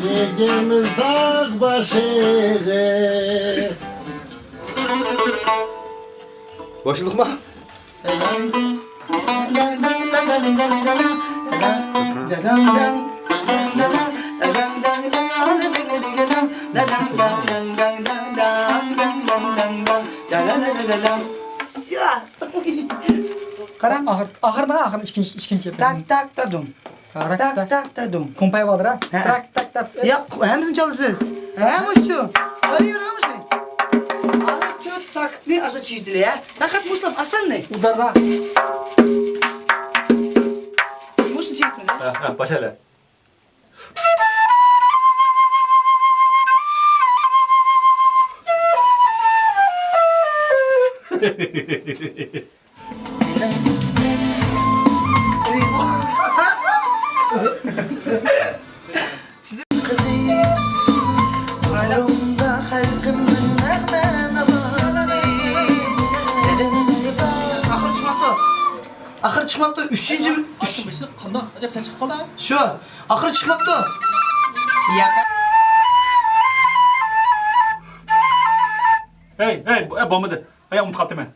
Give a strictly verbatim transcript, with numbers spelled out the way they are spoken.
ئېگىمىز تاغ باشىغا. باشلىدۇقما؟ قاراڭ. ئاخىر، ئاخىرىدا، ئاخىرىدا ئىككىنچى، ئىككىنچى. تاك، تاك، تادۇم. تاك، تاك، تاك، تاك، تاك. كومپايا بالدۇر ھە. ھە. تاك، تاك، تاك. ياق، ھەممىسىنى چالىسىز. ھە، مۇشۇ. چالىۋېرىڭ مۇشۇنى. ھازىر تۆت تاكتنى ئاشۇ چېيىتىلى، ھە. پەقەت مۇشۇلام ئاساننى. ئۇداردا. مۇشۇنى چېيىتمىز، ھە. ھە، ھە، باشلا. ئاخىرى چىقماپتۇ. ئاخىرى چىقماپتۇ. ئۈچىنچى، ئۈچ. قانداق ئەجەب سەس چىقىپ قالدى؟ شۇ. ئاخىرى چىقماپتۇ. ياق. ھەي، ھەي، بولمىدى. ھەي، ئۇنتۇپ قاپتىمەن.